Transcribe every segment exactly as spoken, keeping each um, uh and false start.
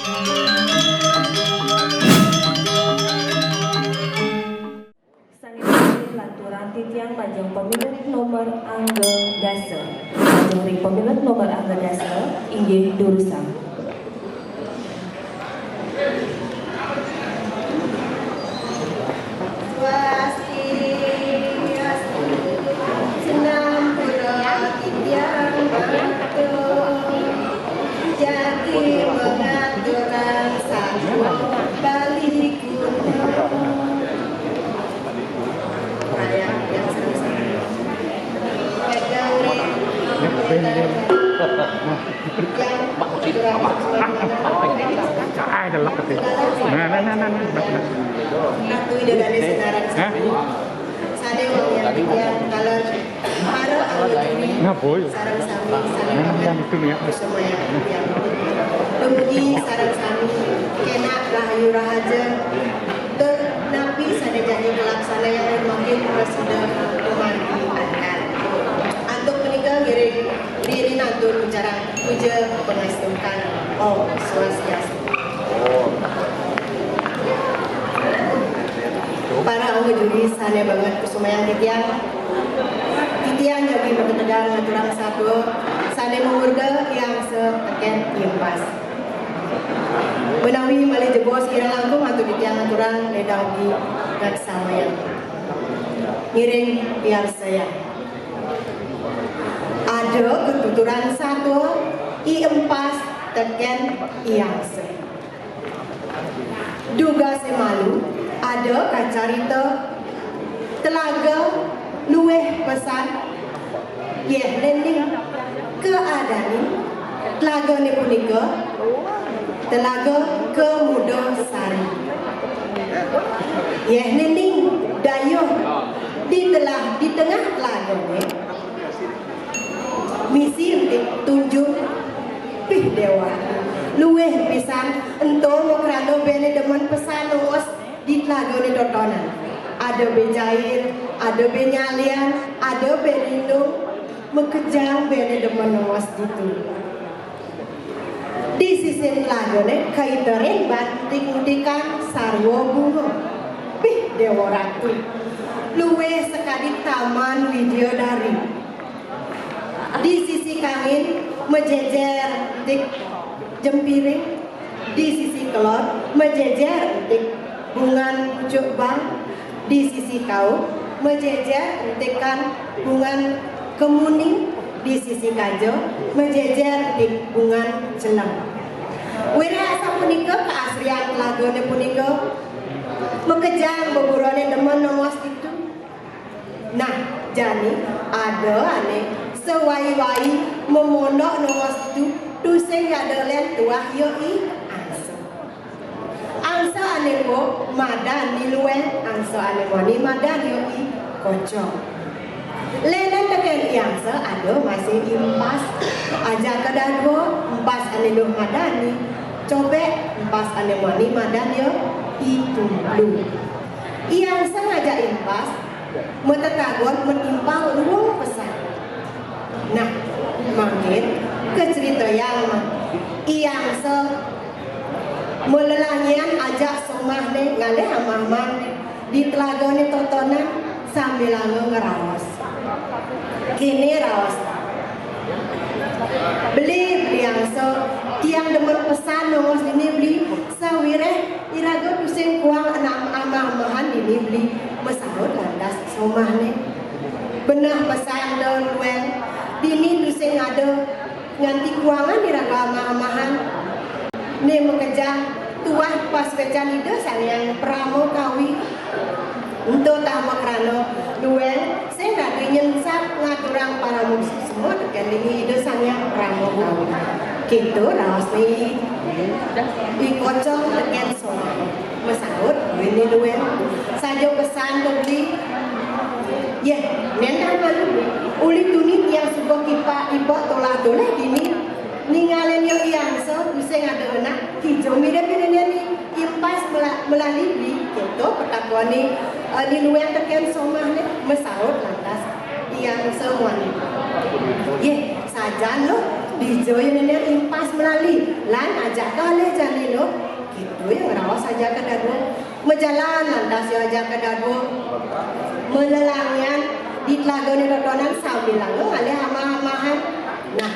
Sanés lanturang titiang majeng pamilet nomor angga dasa. Majeng ring pamilet nomor angga dasa, inggih durusang. Swastiastu. Sinampura titiang matur. Jagi mangaturan satua Bali kuno. Pegang ring. Ah, delok keti. Nah, nah, nah, nah, nah, nah. Ratu Ida Dané Sinaran. Hah? Sané wangiang titiang taler para angga juri. Nah, boy. Sareng sami, sareng nah, yang itu nih ya. Semuanya. Dumugi sareng sami kénak rahayu rahaja. Tur napi sané jagi kalaksanayang ring mangkin prasida pamargi angkat. Antuk punika ngiring ring aturan puja pangastukan. Om Swastiastu. Para angga juri sané banget kusumayang titiang. Titiang jagi maketegang ngaturang satua sané mamurda I Angsa tekén I Empas. Menawi malih jebos kirang langkung antuk titiang ngaturang, lédang ugi ngaksamayang. Ngiring piarsayang. Ada katuturan satua I Empas tekén I Angsa. Dugasé malu, ada kacarita telaga luih pesan, yéh nénten kaadanin telagané punika Telaga Kemuda Sari. Yéh nénten dayuh di telah, di tengah telagané, misi entik tunjung. Pih Déwa, luih pisan ento makrana béné demen pesan nongos di telagané totonan. Ada bé jair, ada bé nyalian, ada bé lindung, makejang béné demen nongos ditu. Di sisin telagané kaiterin baan entik-entikan sarwa bunga. Pih Déwa Ratu, luih sakadi Taman Widyadari. Di sisi kangin majéjér entik jempiring, di sisi kelod majéjér entik bungan pucuk bang, di sisi kauh majéjér entikan bungan kemuning, di sisi kaja majéjér entik bungan celem. Wiréh asapunika kaasrian telagané punika, makejang beburoné demen nongos ditu. Nah, jani ada ané sawai-wai mamondok nongos ditu, tusing ada lén tuah ya I Angsa. Angsa ané madan Ni Lueng, angsa ané mani madan ya I Kocong. Lénan tekén I Angsa ada masih I Empas. Ajaka dadua, Empas ané luh madan Ni Cobék, Empas ané mani madan ya I Tumplu. I Angsa ngajak I Empas matatagon matimpal luung pesan. Nah, mangkin kacritayang mah, I Angsa malelangian ajak somahné ngalih amah-amah di telagané totonan sambilanga ngraos. Kéné raos. Beli, Beli Angsa, tiang demen pesan nongos dini Beli, sawiréh iraga tusing kuang anak amah-amahan dini Beli, masaut lantas somahné. Beneh pesan da Lueng, dini tusing ada nganti kuangan iraga amah-amahan. Né makejang tuah pasuécan Ida Sang Hyang Parama Kawi. Ento tah makrana Lueng sing dadi nyensat ngaturang parama suksma tekén dini Ida Sang Hyang Parama Kawi. Kéto raosné I Kocong tekén somah. Masaut buin Ni Lueng. Saja pesan to Beli. Yéh, nénten malu. Uli tuni tiang suba kipak-ipak tolah-tolih dini. Ningalin ya I Angsa, tusing ada anak, kija mirib nénénan I Empas mela-, melali Beli, kéto patakoné, eh, Ni Lueng tekén somahné, masaut lantas I Angsa muani. Yéh, sajan lo, dija ya nénénan I Empas melali, Lan ajaka alih jani, Luh. Kéto ia ngraos ajaka dadua. Majalan lantas ia ajaka dadua. Malelangian di telagané totonan sambilanga ngalih amah-amahan. Nah,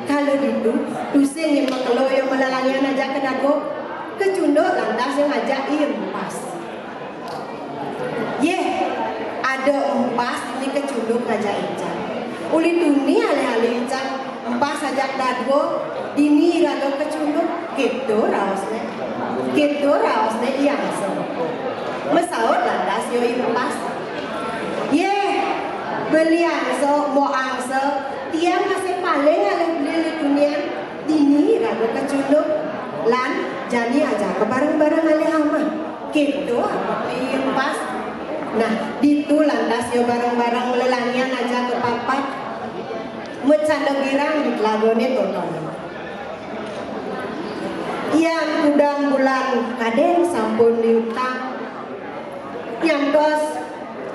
kala ditu, tusing ia makelo ia malelangian ajaka dadua. Kacunduk lantas ia ngajak I Empas. Yéh, ada Empas dini kacunduk ngajak ican. Uli tuni alih-alih ican Empas ajak dadua, dini iraga kacunduk, kéto raosné. Kéto raosné I Angsa. Masaut lantas ia I Empas. Yéh, beli Angsa, Mbok Angsa, tiang masih paling alih beli uli tunian. Dini iraga kacunduk, lan jani ajaka bareng-bareng alih amah. Kéto amah I Empas. Nah, ditu lantas ia bareng-bareng malelangian ajaka papat. Macanda girang di telagané totonan. Yan kudang bulan kadén sampun diutang. Nyantos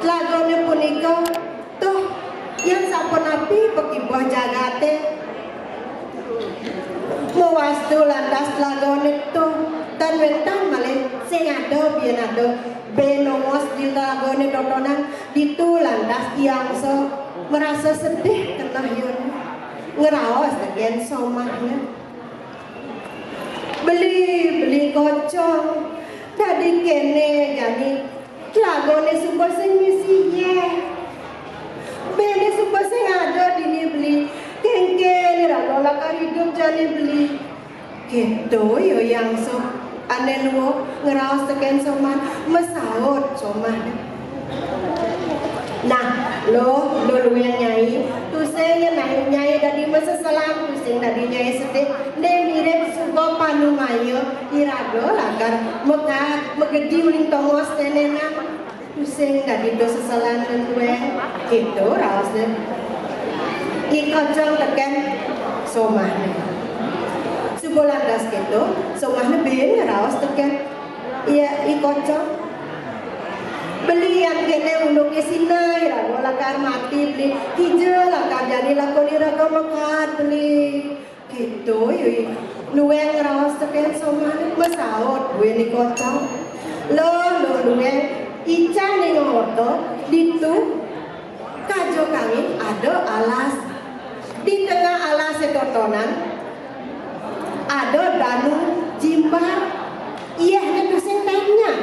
telagané punika Tuh, yan sapunapi pakibuh jagaté. Mawastu lantas telagané tuh, tan wénten malih sing ada buin ada. Buin nongos di telagané totonan, ditu lantas I Angsa marasa sedih keneh yén. Ngraos tekén somahné. Beli, beli kocong. Dadi kéné jani telagané suba sing misi yéh. Buin suba sing ada dini beli. Kénkén iraga lakar idup jani beli. Kéto ia I Angsa ané luung ngraos tekén somah, masaut somah. Nah, Luh, Luh Luwéng Nyai, tusing nyén Nyai dadi maseselan, tusing dadi Nyai sedih, né mirib suba panumaya iraga lakar makaad magedi uling tongos tenenan. Tusing dadi to seselan Luh Luwéng, kéto raosné. I Kocong tekén somahné. Suba lantas kéto, somahné buin ngraos tekén ia I Kocong. Beli yan kéné unduké sinah, iraga lakar mati beli. Kija lakar jani lakun iraga makaad beli. Kéto ia I Luwéng ngraos tekén somahné, masaut buin I Kocong. Luh, Luh Luwéng, ican né ngorta ditu kaja kangin ada alas. Di tengah alasé totonan ada danu jimbar. Yéhné tusing tén nyat.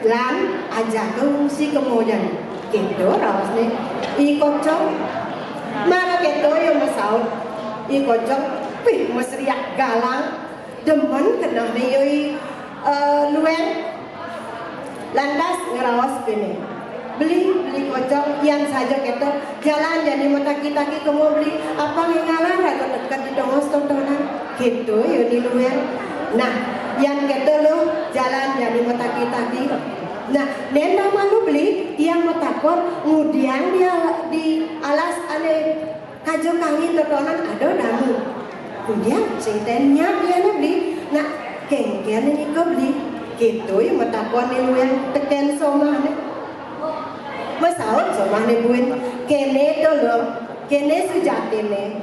Lan ajaka ngungsi kema jani. Kéto raosné I Kocong. Mara kéto ia masaut I Kocong, pih masriak galang. Demen kenehné ia I, eh, Luwéng. Lantas ngraos kéné. Beli, beli Kocong, yan saja kéto, jalan jani mataki-taki kema beli, apang énggalan raga teka di tongos totonan. Kéto ia I Luwéng. Nah, yan kéto Luh, jalan jani mataki-taki. Nah, nén dah malu beli, tiang matakon, ngudiang di, di alas ané kaja kangin totonan ada danu. Ngudiang sing tén nyat ia né beli. Nah, kénkén nika beli. Kéto ia matakon I Luwéng tekén somahné. Masaut somahné buin. Kéné to Luh, kéné sujatiné.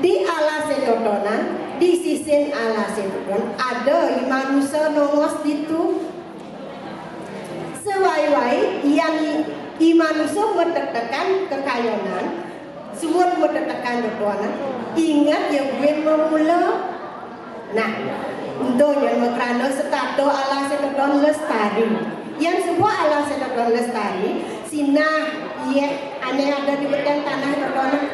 Di alasé totonan, di sisin alasé totonan, ada i manusa nongos ditu. Sawai-wai, yan i, i manusa matektekan kakayonan, suud matektekan totonan, inget ia buin mamula. Nah, ento nyén makrana setata alasé totonan lestari. Yan suba alasé totonan lestari, sinah yéh ané ada di beten tanah totonan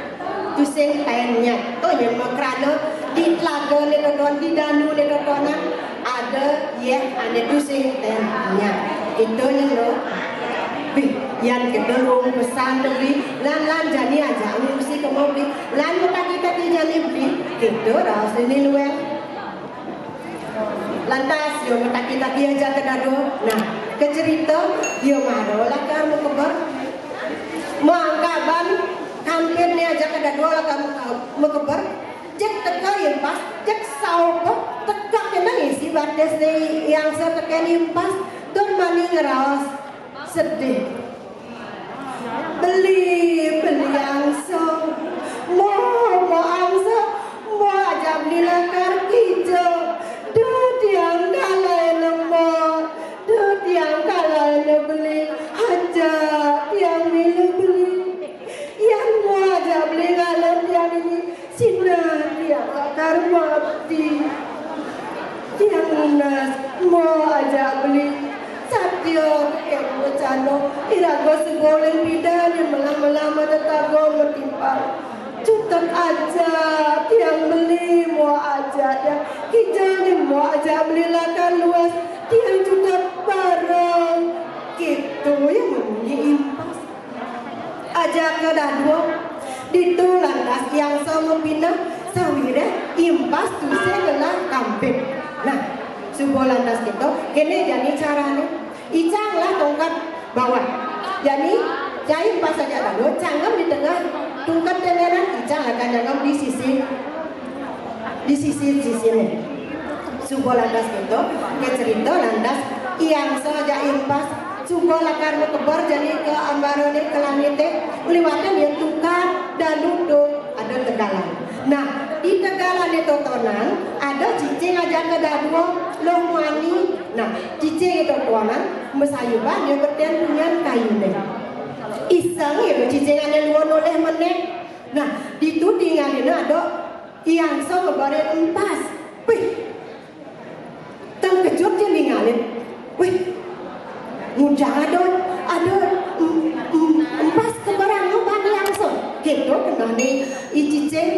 tusing tén nyat. To nyén makrana di telagané totonan, di danuné totonan ada yéh ané tusing tén nyat. Kéto nyén Luh. Bih, yan kéto luung pesan to beli, lan, lan jani ajaka ngungsi kema beli, lan mataki-taki jani beli, kéto raosné I Luwéng. Lantas ia mataki-taki ajaka dadua. Nah, kacerita ia mara lakar makeber. Mangkaban kampirné ajaka dadua lakar maka-, makeber. Jeg teka I Empas, jeg saupa, teka kéné isi batisné I Angsa tekén I Empas, tur mani ngraos sedih. Beli, beli Angsa, mo, mo Angsa, mo aja Lakar kija, duh tiang kalaina moh, duh tiang kalaina beli, ajak tiang milu beli. Yan moh ajak beli ngalih tiang dini, sinah tiang lakar mati. Tiang nunas moh ajak beli. Satia kén wacana, iraga suba uli pidan melah-melah mata taga matimpal. Cutet ajak tiang beli, moh ajak tiang. Kija né moh ajak beli lakar luas, tiang cutet bareng. Kéto ya munyi impas. Ajaka dadua. Ditu lantas I Angsa mapineh, sawiréh impas tusing ngelah kampid. Nah, suba lantas kéto, kéné jani carané. Icang ngelah tongkat bawah. Jani, cai impas ajak dadua, cangem di tengah, tongkat tengenan, icang lakar nyangem di sisi, di sisi-sisiné. Suba lantas kéto, kacerita lantas I Angsa ajak impas, suba lakar makeber jani ka ambarané, ka langité, ngliwatang ia tongkat, dalu to ada tegalan. Nah, di tegalané totonan, ada cicing ajaka dadua, luh muani. Nah, cicing totonan, masayuban ia betén punyan kayuné. Iseng ia cicing ané lua nolih menék. Nah, ditu tingalina ada I Angsa ngeberin empas. Wih, tengkejut ia ningalin. Wih, ngujang ada, ada em- em- empas keberang ban I Angsa. Kéto kenehné I Cicing,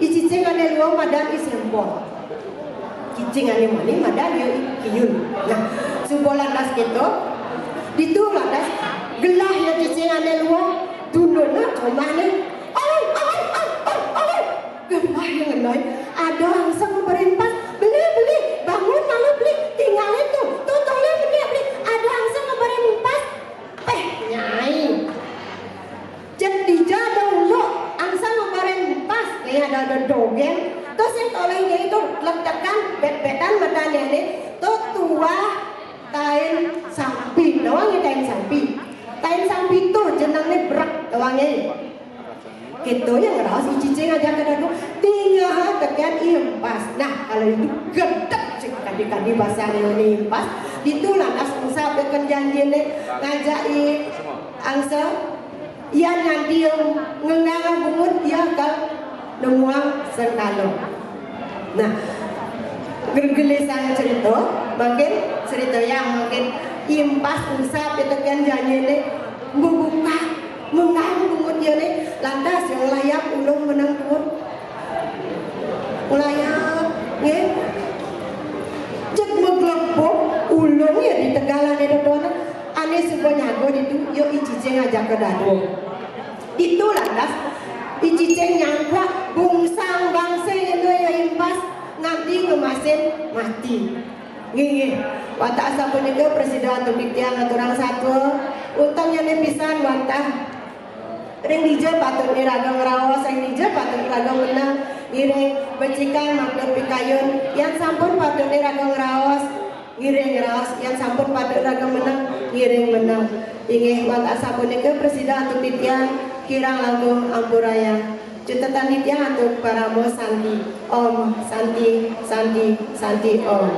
I Cicing ané lua madan I Sempol. Cicing ané muani madan ia I Kiyul. Nah, suba lantas kéto, ditu lantas gelah ia cicing ané lua, tundukna comahné. Alah, alah, alah, alah, alah. Gelah ia ngenah, ada Angsa ngeberin empas. Beli, beli, bangun malu beli, tingalin to, to tolih menék beli, ada Angsa ngeberin empas. Péh, Nyai. Jeg dija ada ulu, Angsa ngeberin empas, kayaknya ada, ada dogén. To sing tolih Nyai to letekan, bet-betan mata Nyainé, to tuah tain sampi, tawang Nyai tain sampi. Tain sampi to jenengné brek, tawang Nyai. Kéto ya ngraos I Cicing ajaka dadua, tingaha tekén I Empas. Nah, kalau itu gedeg cék kadi-kadi basané I Empas. Ditu lantas ngusap tekén janjiné ngajak I Angsa, yan nganti ngenggang bungut ia ka nemuang sengkala. Nah, ger- gelisang cerita, mangkin cerita yang mangkin I Empas ngusap tekén janjiné, bubuka, menggang bungut iané, lantas ia nglayap ulung meneng tuun. Nglayap, nggih. Jeg maglebug ulung ia di tegalané totonan, ané suba nyaga ditu, ia I Cicing ajaka dadua. Ditu lantas, I Cicing nyangkrak bungsang-bangsing ia I Empas nganti ngemasin mati. Nggih, nggih. Wantah asapunika prasida antuk titiang aturang satua. Untengnyané pisan wantah. Ring dija patut iraga ngraos, ring dija patut iraga meneng. Ngiring becikan makta pikayun, yan sampun patut iraga ngraos. Ngiring ngraos, yan sampun patut iraga meneng. Ngiring meneng. Inggih, wantah asapunika prasida antuk titiang, kirang langkung ampurayang. Cutetan titiang antuk parama santi. Om Santi, Santi, Santi Om.